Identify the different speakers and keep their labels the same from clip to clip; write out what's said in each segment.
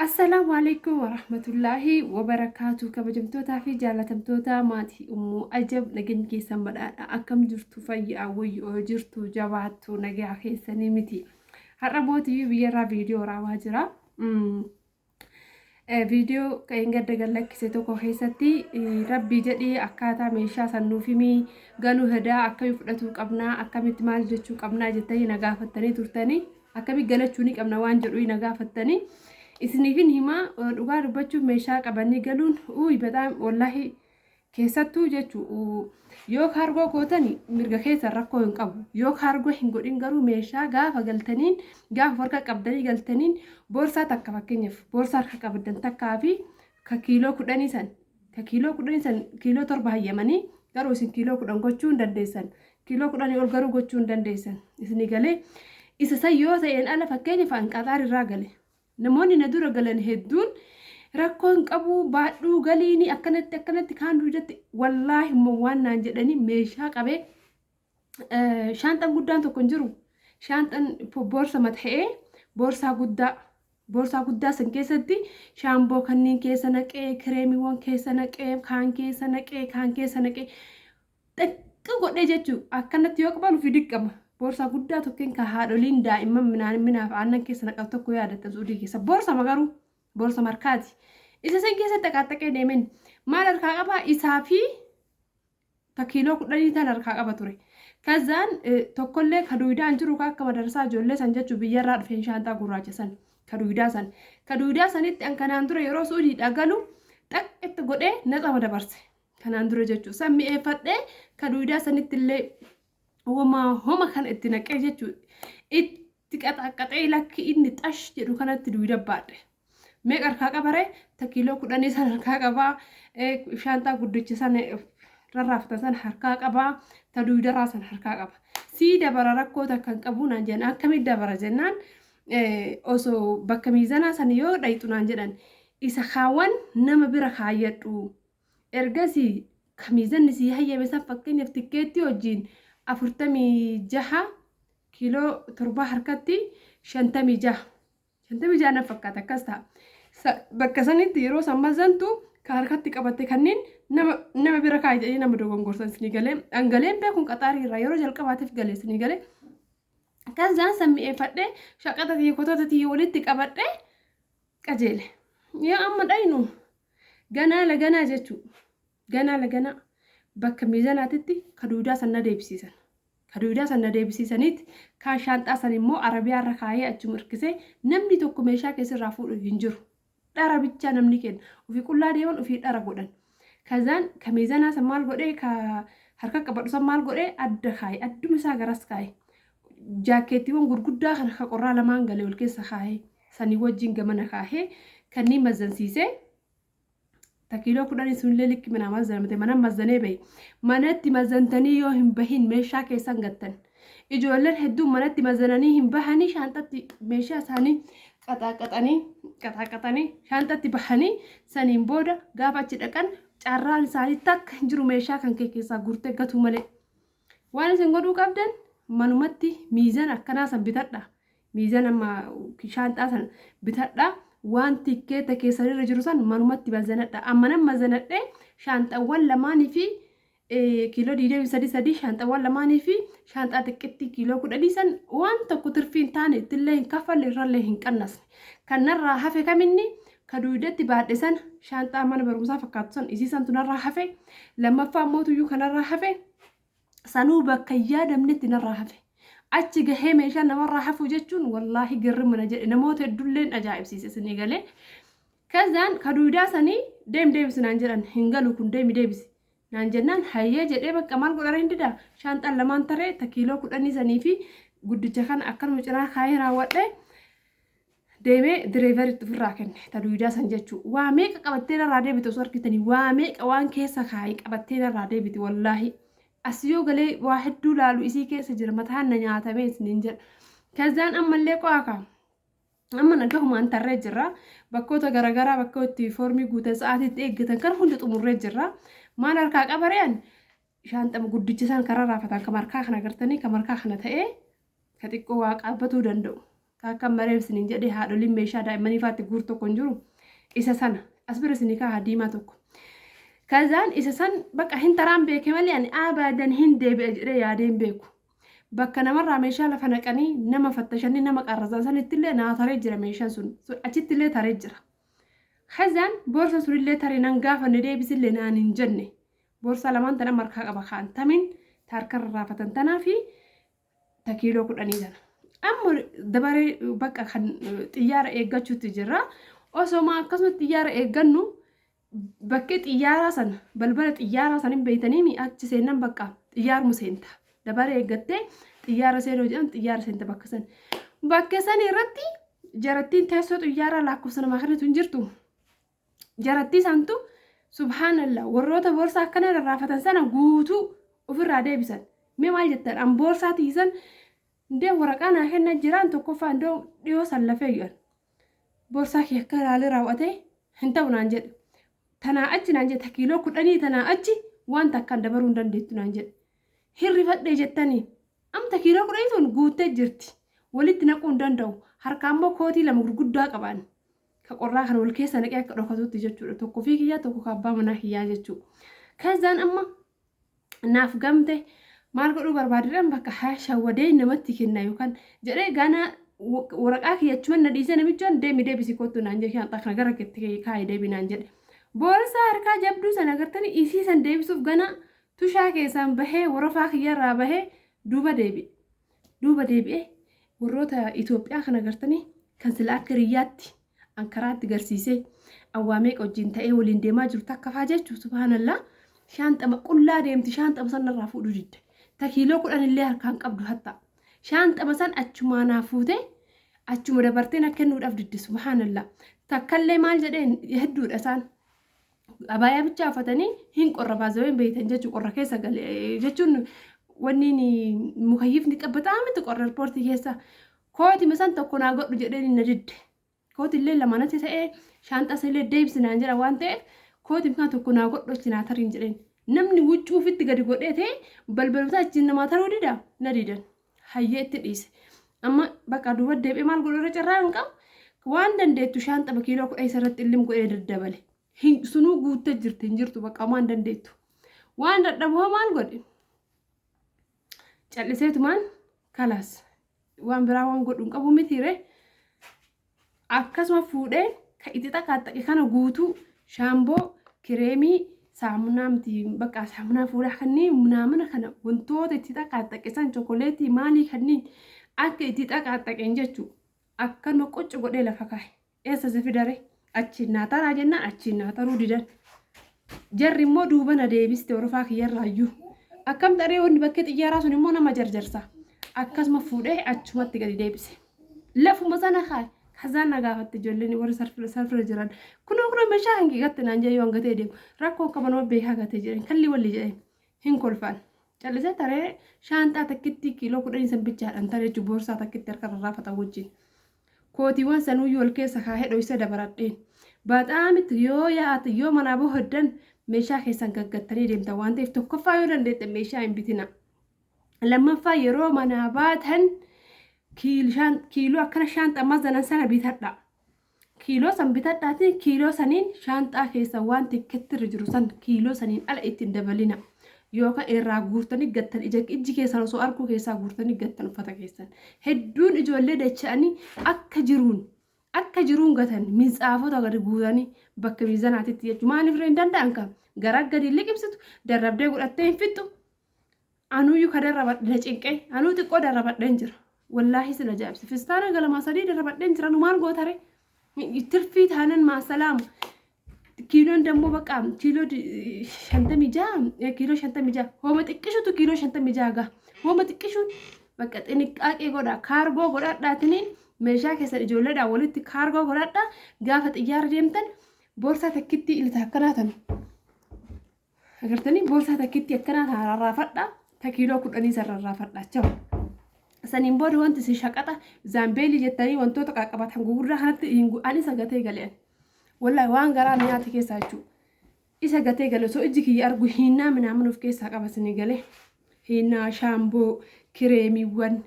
Speaker 1: Assalaamu alaikum warahmatullaahi wabarakaatu. Kabajamtootaa fi jaalatamtoota maatii Ummuu Ajab, nageenyi keessan badhaadha. Akkam jirtu? Fayyaa wayyoo jirtu? Jabaattu? Nagaa keessanii miti? Har'a mootiyyuu biyyarraa viidiyoo waraabaa jira. Viidiyoo kan gadda gad lakkise tokko keessatti rabbii jedhii akkaataa meeshaa san nuuf himii, galuu hedaa akkamii fudhatuu qabnaa, akkamitti maal jechuu qabnaa jettanii na gaafattanii turtanii, akkamii galachuu ni qabna waan jedhu na gaafattanii isiniifin himaa. Dhugaa dubbachuuf meeshaa qabanii galuun uuyi bataam wallaahi, keessattuu jechuu yoo kaargoo gootani mirga keessan, rakkoo hin qabu. Yoo kaargoo hin godhin garuu meeshaa gaafa galtaniin, gaafa harka qabdanii galtaniin, boorsaa takka, fakkeenyaaf boorsaa harka qabdan takkaa fi ka kiiloo 10 san, ka kiiloo 10 san kiiloo 7 hayyamanii, garuu isin kiiloo 10 gochuu hin dandeessan. Kiiloo 10 ol garuu gochuu hin dandeessan. Isinii galee? Isa san yoo ta'een ala, fakkeenyaaf an Qaxaar irraa gale. Namoonni na dura galan hedduun rakkoo hin qabu, baadhuu galiini, akkanatti akkanatti kaan duudatti wallaahi immoo waan naan jedhanii meeshaa qabee shaanxan guddaan tokko hin jiru. Shaanxan boorsa mata'ee, boorsaa guddaa, boorsaa guddaa san keessatti shaamboo kanneen keessa naqee, kireemiiwwan keessa naqee, kaan keessa naqee, kaan keessa naqee, xiqqoo godhee jechuu akkanatti yoo qaban ofii diqqama. Boorsaa guddaa tokkeen ka haadholiin daa'imman minaan minaaf aannan keessa naqatu tokko yaadatta Suudii keessa. Boorsa magaruu boorsa markaati. Isa san keessatti xaqaaxaqee deemeen maal harkaa qabaa? Isaa fi ta kiiloo 10 tan harkaa qaba ture. Kazaan tokkollee ka duwidaan jiru ka akka madarsaa ijoollee san jechuu biyyarraa dhufeen shaanxaa gurraacha san ka duwidaa san. Ka duwidaa sanitti an kanaan dura yeroo Suudiidhaa galu xaqitti godhee naxama dabarse. Kanaan dura jechuu san mi'eeffadhee ka duwidaa sanitti illee homaa homa kana itti naqee jechuu itti qaxaqqaxee lakki inni xash jedhu kanatti duwida baadhe. Meeqa harkaa qabaree? Ta kiiloo 10 san harkaa qabaa, shaanxaa guddicha san rarraafatan san harkaa qabaa, ta duwidarraa san harkaa qaba. Sii dabara, rakkoo takka hin qabu naan jedhan. Akkamitti dabara jennaan, osoo bakka miizanaa san yoo dhayxu naan jedhan, isa kaawwan nama bira kaayyadhu. Ergasii ka miizanni sii hayyame san, fakkeenyaaf tikkeettii wajjin 46, kiiloo 7 harkatti 56. 56 na fakkaata, akkas ta'a. Bakka sanitti yeroo san mazantu ka harkatti qabatte kanneen nama bira kaa'i jedhanii nama dogongorsan. Isinii galee? Dhangaleen beekuun Qaxaarii irraa yeroo jalqabaatiif gale, isinii galee? Kazaan san mi'eeffadhee shaqaxa tiyya, kotoota tiyya walitti qabadhee qajeele. Yaa amma dhaynu ganaa laganaa jechuu, ganaa laganaa bakka miizanaatitti ka duudaa san na deebisiisan. Ka duudaa san na deebisiisaniit kaan shaanxaa san immoo Arabiyaa irra kaayee achuma hirkisee, namni tokko meeshaa keessirraa fuudhu hin jiru. Dhara bichaa namni kenna. Ofii qullaa deeman, ofii dhara godhan. Kazaan ka miizanaa san maal godhee, ka harka qabadhu san maal godhee, adda kaaye, adduma isaa garas kaaye. Jaakkeettiiwwan gurguddaa kana ka qorraa lamaan galee wal keessa kaayee sanii wajjin gamana kaahee kanneen mazzansiisee, ta kiiloo 10 sunillee likki manaa mazzanamte mana mazzanee bahe. Manatti mazzantanii yoo hin bahin meeshaa keessan gattan. Ijoolleen hedduun manatti mazzananii hin bahanii, shaanxatti meeshaa isaanii qaxaaqaxanii qaxaaqaxanii shaanxatti bahanii, saniin booda gaafa achi dhaqan carraan isaanii takka hin jiru meeshaa kan kee keessaa guurtee gatuu malee. Waan isin godhuu qabdan, manumatti miizan akkanaa san bitadha. Miizan amma shaanxaa san bitadha. Waan tikkeeta keessanirra jiru san manumatti mazanadha. Amma nan mazanadhee shaanxawwan lamaanii fi kiiloo 23 sadii, shaanxawwan lamaanii fi shaanxaa xiqqittii kiiloo 10 san waan tokko tirfii hin taane ittillee hin kaffalle, irrallee hin qannasne. Kan narraa hafe kaminni? Ka duudatti baadhe sana, shaanxaa mana barumsaa fakkaatu san, isii santu narraa hafe. Lammaffaa mootuyyuu kanarraa hafe sanuu bakka hin yaadamnetti narraa hafe. Achi gahee meeshaa namarraa hafu jechuun wallaahi girri mana jedhe, namoota hedduulleen ajaa'ibsiise, isinii galee? Kazaan ka duudaa sanii deem deebisi naan jedhan, hin galu kun, deemi deebisi naan jennaan, hayyee jedhee bakka maal godhara hin didaa, shaanxaan lamaan taree ta kiiloo 10 sanii fi guddicha kana akkanuma cinaa kaayee raawwadhee deemee direeveritti ofirraa kenne ta duudaa san jechuu. Waa meeqa qabattee narraa deebite osoo argitanii, waa meeqa waan keessa kaayee qabattee narraa deebite wallaahi. As yoo galee waa hedduu laalu isii keessa jira, mataan na nyaatamee isiniin jedha. Kazaan ammallee qo'aa kaa. Amma nagahumaan tarree jirra. Bakkoota garaagaraa bakka itti foormii guutan sa'aatiitti eeggatan kan hunda xumurree jirra. Maal harkaa qabareen? Shaanxama guddicha isaan karaa raafatan kan markaa kana agartanii, kan markaa kana ta'ee ka xiqqoo waa qabatuu danda'u. Ka akka mareef isiniin jedhe haadholiin meeshaa daa'immanii faatti guur tokko hin jiru. Isa sana as bira isinii kaa'a diimaa tokko. Kazaan isa san bakka hin taraan beeke malee ani abadan hin deebi'a jedhee yaadee hin beeku. Bakka namarraa meeshaa lafa naqanii nama fattashanii nama qarrasan sanittillee naa taree jira meeshaan sun. Achittillee taree jira. Kazaan boorsa sunillee tare nan gaafanne deebisillee naan hin jenne. Boorsaa lamaan tana markaa qaba kaan tamiin ta harkarra raafatan tanaa fi ta kiiloo kudhanii tana. Amma dabaree bakka kan xiyyaara eeggachuutti jirra. Osoma akkasuma xiyyaara eeggannu bakkee xiyyaaraa sana balbala xiyyaaraa sana hin beeytanii achi seennan bakka xiyyaaruma seenta. Dabaree eeggattee xiyyaara seenuu jedhan xiyyaara seenta bakka san. Bakka san irratti jarattiin teessoo xiyyaaraa lakkoofsa namaa kennitu hin jirtu. Jarattii santu subhaanallah warroota boorsaa akkana rarraafatan sana guutuu ofirraa deebisan. Mee maal jettan an boorsaa tiisan indee waraqaa naa kenna jiraan tokkoffaa indoo dhiyoo san lafee jedhan. Boorsaa kee akka ilaalee raawwatee hin ta'u naan jedhe. Tanaa achi naan jedhe kiiloo kudhanii tanaa achi waan takkaan dabaruu hin dandeettu naan jedhe. Hirrifadhee jettanii amta kiiloo kudhanii tun guuttee jirti. Walitti naquu hin danda'u. Harkaa immoo kootii lama gurguddaa qabaan. Ka qorraa kana wal keessa naqee akka dhokatutti jechuudha. Tokko fi kiyyaa tokko ka abbaa manaa kiyyaa jechuudha. Kazaan amma naaf gamte maal godhuu barbaadedhaan bakka haa shawwadee namatti kenna yookaan jedhee gana waraqaa kiyya achuman na dhiisee namichaan deemi deebisi kottu naan jedhe shaanxaa kana gara keetti kaa'ee deebi naan jedhe. Boorsaa harkaa jabduu sana agartanii isii san deebisuuf gana tushaa keessaan bahee warafaa kiyyarraa bahee duuba deebi'e. Duuba deebi'ee warroota Itoophiyaa kana agartanii kan sila akka hiriyyaatti an karaatti garsiisee awwaa meeqa wajjin ta'ee waliin deemaa jiru takka faa jechuu subhaanallaa shaanxama qullaa deemti shaanxama san narraa fuudhuu didde ta kiiloo kudhan illee harkaan qabdu hatta shaanxama san achumaa naa fuutee achuma dabartee na kennuudhaaf didde subhaanallaa takkallee maal jedheen hedduudha isaan Abaayaa bichaa uffatanii hin qorra baazaween beeytan jechuun qorra keessa gale jechuun wanni mukayyifni qabbataa miti qorra eerpoortii keessa kooti misan tokko naa godhu jedheen na didde. Kooti illee lama natti ta'ee shaanxaa illee deebisi naan jedha waan ta'eef kooti kana tokko naa godhu achi naa tariin jedheen. Namni huccuu ofitti gadi godhee ta'e balbalota achiin namaa taruu dida na didan. Hayyee itti dhiise. Amma bakka duuba deebi'ee maal godhu irra carraa hin qabu. Waan dandeettu shaanxama kiiloo kudha isa irratti illim godhee daddabale. Hin sunuu guuttee jirti hin jirtu bakka waan dandeettu. Waan dadhabu hoo maal godhe? Calliseetumaan kalaas waan biraa waan godhu hin qabu mitiire. Akkasuma fuudhee ka itti xaqaaxaqe kana guutuu shaamboo, kireemii, saamunaa miti bakka saamunaa fuulaa kanneen munaamina kana wantoota itti xaqaaxaqe san chokoleetii maalii kanneen akka itti xaqaaxaqeen jechuu akkanuma qoccu godhee lafa kaa'e. Eessa si fidare? Achiin naa taraa jennaan achiin naa taruu didan. Jarri immoo duuba na deebiste horofaa kiyyarraayyuu. Akkam taree wanni bakkee xiyyaaraa sun immoo nama jarjarsa. Akkasuma fuudhee achumatti gadi deebise. Lafuma sana kaa'e. Kazaan na gaafatte ijoolleen warri sarfira jiran. Kunoo kunoo meeshaa hangi gatte naan jedhe yoo hangatee deemu. Rakkoo qaba nama beekaa gatee jedheen kalli walli jedheen hin kolfaan. Callisee taree shaanxaa takkitti kiiloo kudhanii san bichaadhaan taree jechuun boorsaa takkitti harka rarraafatan wajjin. Kootiiwwan sanuuyyuu wal keessa kaahee dhoysee dabaradheen. Baxaamitti yoo yaa'atan yoo manaa bohoddan meeshaa keessan gaggattanii deemtan waan ta'eef tokkoffaa yoo dandeettan meeshaa hin bitina. Lammaffaa yeroo manaa baatan kiiloo akkana shaanxaa mazanan sana bitadha. Kiiloo san bitadhaatii kiiloo saniin shaanxaa keessa waan tikketti irra jiru san kiiloo saniin ala ittiin dabalina. Yookaan irraa guurtanii gattan ija ijji keessan osoo arguu keessaa guurtanii gattan uffata keessan. Hedduun ijoollee dacha'anii akka jiruun akka jiruun gatan minxaafota gadi guuranii bakka miizanaatitti jechuudha. Maaliif irra hin danda'an kan garaa gadi liqimsitu darrabdee godhattee hin fixxu. Anuyyuu ka darrabadhe na cinqee anuu xiqqoo darrabadheen jira. Wallaahi sin ajaa'ibsi. Fistaana galamaa sadii darrabadheen jira nu maal gootare? Tirfii taanan maasalaama. Kiiloon dammoo bakka kiiloo shantamii jaha kiiloo shantamii jaha hooma xiqqishutu kiiloo shantamii jaha gaha. Hooma xiqqishuun bakka xiniqqaaqee godha kaargoo godhadhaatiniin meeshaa keessan ijoolleedhaan walitti kaargoo godhadhaa gaafa xiyyaara deemtan boorsaa takkitti ilta akkanaa tana. Agartanii boorsaa takkitti akkanaa tana rarraafadhaa ta kiiloo kudhanii san rarraafadhaa chawu. Saniin booda wanti isin shaqaxa zaambeelii jettanii wantoota qaqqabatan gugurdaa kanatti hin ani isa gatee galeen. Wallahi waan garaa na nyaate keessaa jechuudha. Isa gatee gale osoo ijji kiyya argu hiinnaa minaamin of keessaa qaba isinii galee. Hiinnaa, shaamboo, kireemiiwwan,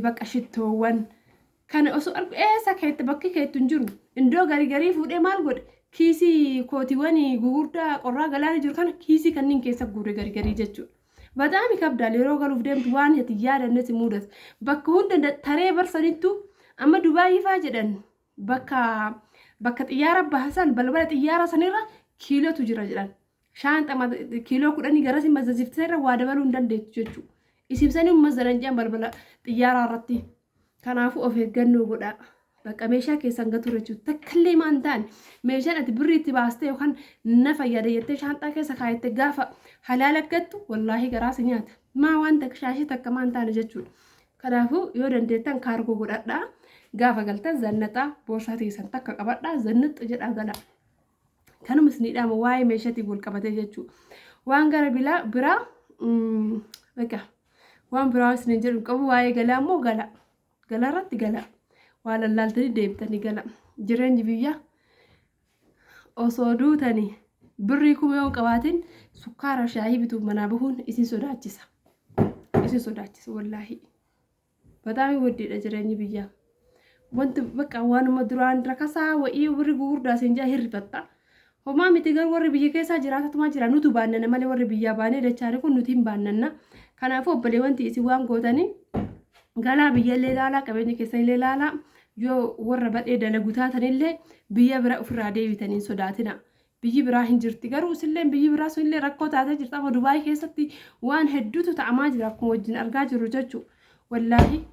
Speaker 1: bakka shittoowwan Kana osoo argu eessa keette bakki keettu hin jiru. Indoo garii garii fuudhee maal godhe? Kiisii kootiiwwan gugurdaa qorraa galaana jiru kana kiisii kanneen keessa guure garii garii jechuudha. Badaami kabdaal yeroo galuuf deemtu waan ati yaadanne si mudata. Bakka hunda taree barsanittu amma Dubaayii faa jedhan bakka bakka xiyyaara bahasan balbala xiyyaara sanirra kiilootu jira jedhan. Shaanxa kiiloo 10 garasi mazzasiftee irra waa dabaluu hin dandeettu jechuudha. Isimsanii mazzanan jedhan balbala xiyyaaraa irratti. Kanaafuu of eeggannoo godhaa. Bakka meeshaa keessan gatu jechuudha. Takkallee maan ta'an meeshaan ati birrii itti baastee yookaan na fayyada jettee shaanxaa keessa kaayatte gaafa halaala gattu wallaahi garaa si nyaata. Maa waan takka shaashii takka maan taane jechuudha. Kanaafuu yoo dandeettan kaargoo godhadhaa. Gaafa galtan zannaxaa boorsaa teessan takka qabadhaa zannaxxa jedhaa galaa. Kanuma isinii dhaama waa'ee meeshaatiin wal qabatee jechuudha. Waan gara biraa bakka waan biraa isiniin jedhu qabu waa'ee galaa immoo gala. Gala irratti gala. Waa lallaaltanii deebitanii gala. Jireenyi biyyaa osoo duutanii birrii kuma yoo hin qabaatin sukkaara shaayii bituuf manaa bahuun isin sodaachisa. Isin sodaachisa wallaahi. Bataami waddiidha jireenyi biyyaa. Wanti bakka waanuma duraan rakasaa wa'ii warri gugurdaa siin jaa hirrifatta. Homaa miti garuu warri biyya keessaa jiraatatumaa jira nutu baannana malee warri biyyaa baanee dachaane kun nuti hin baannanna. Kanaafuu obboleewwan isin waan gootanii galaa biyyallee ilaalaa qabeenya keessanillee ilaalaa yoo warra badhee dalagu taatanillee biyya bira ofirraa deebitanii hin sodaatina. Biyyi biraa hin jirti garuu isillee biyyi biraa sunillee rakkoo taatee jirti amma Dubaay keessatti waan hedduutu ta'amaa jira akkuma wajjin argaa jirru jechuudha. Wallaahi.